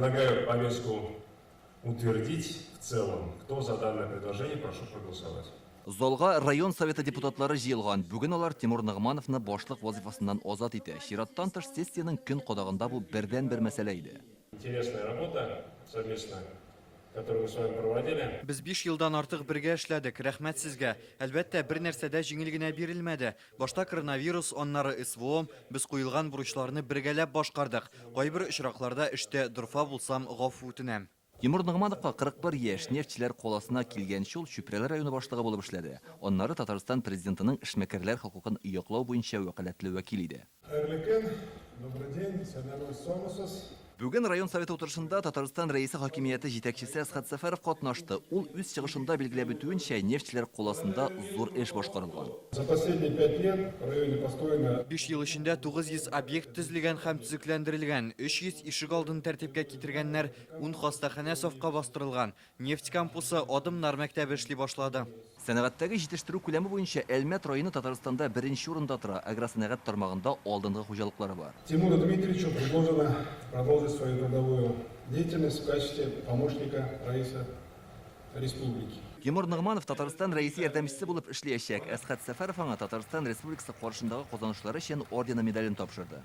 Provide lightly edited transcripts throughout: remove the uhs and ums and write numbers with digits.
Предлагаю повестку утвердить в целом. Кто за данное предложение, прошу проголосовать. Залга район Советы депутатлары җыелган. Бүген алар Тимур Нагмановны башлык вазыйфасыннан азат итә. Чираттан тыш сессиянең көн кадагында бу бердәнбер мәсьәлә иде. Интересная работа совместная, которую мы с вами проводили. Без биш елдан артык бергә эшләдек, рәхмәт сезгә. Әлбәттә, бернәрсә дә җиңел генә бирелмәде. Башта коронавирус, аннары СВО. Без куелган бурычларны бергәләп башкардык. Кайбер очракларда эштә дорфа булсам, гафу үтенәм. Тимур Ногмановка 41 яшь, нефтьчеләр каласына килгәнче ул Чүпрәле районы башлыгы булып эшләде. Аннары Татарстан Президентының эшмәкәрләр хокукын яклау буенча вәкаләтле вәкил иде. Хәерле көн, добрый день, исәннәрмесез, саумысыз. Бүген район Советы утырышында Татарстан Рәисе хакимияте җитәкчесе Әсхәт Сәфәров катнашты. Ул үз чыгышында билгеләп үтүенчә, нефтьчеләр каласында зур эш башкарылган. За последние пять лет в районе построено. Биш ел эчендә 900 объект төзелгән һәм төзекләндерелгән, 300 ишегалдын тәртипкә китергәннәр, ун хастаханә сафка бастырылган, Нефть кампусы, Адымнар мәктәбе эшли башлады. Сәнәгатьтәге җитештерү күләме буенча Әлмәт районы Татарстанда беренче урында тора, агросәнәгать тармагында алдынгы хуҗалыклары бар. Тимуру Дмитриевичу предложено продолжить свою трудовую деятельность в качестве помощника Раиса республики. Тимур Ногманов Татарстан Рәисе ярдәмчесе булып эшлиячәк. Әсхәт Сәфәров аңа Татарстан Республикасы каршындагы казанышлары өчен ордены медален тапшырды.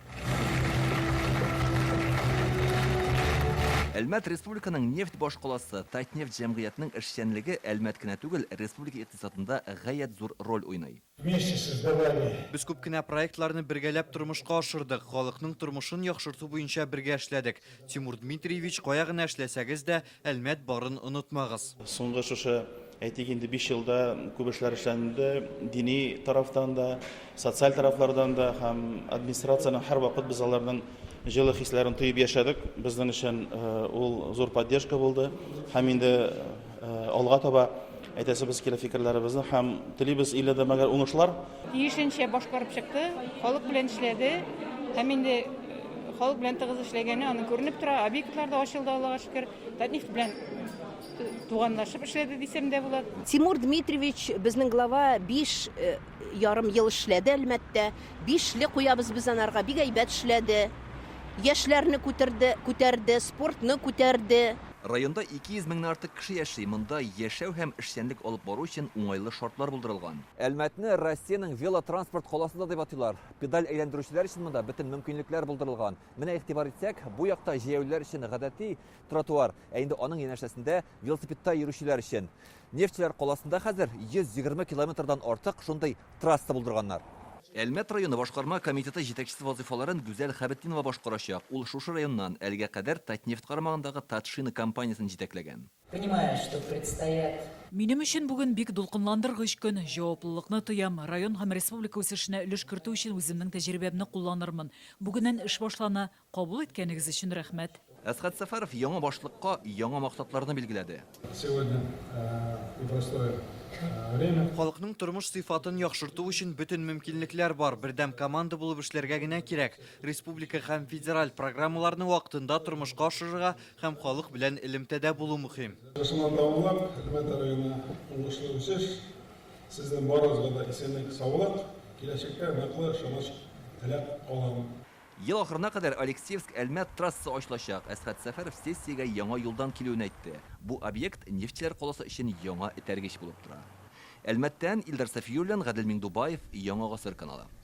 Әлмәт республиканың нефть башкаласы, Татнефть җәмгыятенең эшчәнлеге Әлмәт кенә түгел, республика икътисадында гаять зур роль уйный. Вместе создавали. Без күп кенә проектларны бергәләп тормышка ашырдык, халыкның тормышын яхшырту буенча бергә эшләдек. Тимур Дмитриевич, кая гына эшләсәгез дә, Әлмәт барын онытмагыз. Соңгы шушы, әйтик инде, биш елда күп эшләр эшләнде, дини тарафтан да, социаль тарафлардан да һәм администрациянең һәрвакыт без аларның җылы хисләрен тоеп яшәдек. Безнең өчен ул зур поддержка булды. Һәм инде алга таба әйтәсебез килә фикерләребезне һәм телибез илдә дә мәгәр уңышлар. Тиешенчә башкарып чыкты, халык белән эшләде һәм инде халык белән тыгыз эшләгәне аның күренеп тора. Объектлар да ачылды, Аллага шөкер. Татнефть белән туганлашып эшләде дисәм дә була. Тимур Дмитриевич безнең глава биш ярым ел эшләде Әлмәттә. Бишле куябыз без анарга, бик әйбәт эшләде. Яшьләрне күтерде, күтәрде, спортны күтәрде. Районда 200 меңнән артык кеше яши, монда яшәү һәм эшчәнлек алып бару өчен уңайлы шартлар булдырылган. Әлмәтне Россиянең велотранспорт каласы да дип атыйлар. Педаль әйләндерүчеләр өчен монда бөтен мөмкинлекләр булдырылган. Менә игътибар итсәк, бу якта җәяүлеләр өчен гадәти тротуар, ә инде аның янәшәсендә велосипедта йөрүчеләр өчен. Нефтьчеләр каласында хәзер 120 километрдан артык шундый трасса булдырганнар. Әлмәт районы башкарма комитеты җитәкчесе вазыйфаларын Гүзәл Хәбетдинова башкарачак. Ул шушы районнан, әлегә кадәр Татнефть карамагындагы Татшина компаниясен җитәкләгән. Понимаю, что предстоят. Минем өчен бүген бик дулкынландыргыч көн. Җаваплылыкны тоям. Район һәм республика үсешенә өлеш кертү өчен үземнең тәҗрибәмне кулланырмын. Бүгеннән эш башлана. Кабул иткәнегез өчен рәхмәт. Әсхәт Сәфәров яңа башлыкка яңа максатларны билгеләде. Сегодня непростое время. Халыкның тормыш сыйфатын яхшырту өчен бөтен мөмкинлекләр бар, бердәм команда булып эшләргә генә кирәк. Республика һәм федераль программаларны вакытында тормышка ашырырга һәм халык белән элемтәдә булу мөһим. Шушыннан тәмамлап, Әлмәт районы уңышлы үсеш, сезнең барыгызга да исәнлек-саулык, киләчәккә ныклы ышаныч теләп калам. Ел ахырына кадәр Алексеевск-Әлмәт трассасы ачылачак. Әсхәт Сәфәров сессиягә яңа юлдан килүен әйтте. Бу объект нефтьчеләр каласы өчен яңа этәргеч булып тора. Әлмәттән Илдар Сафиуллин, Гадел Миңдубаев, Яңа гасыр каналы.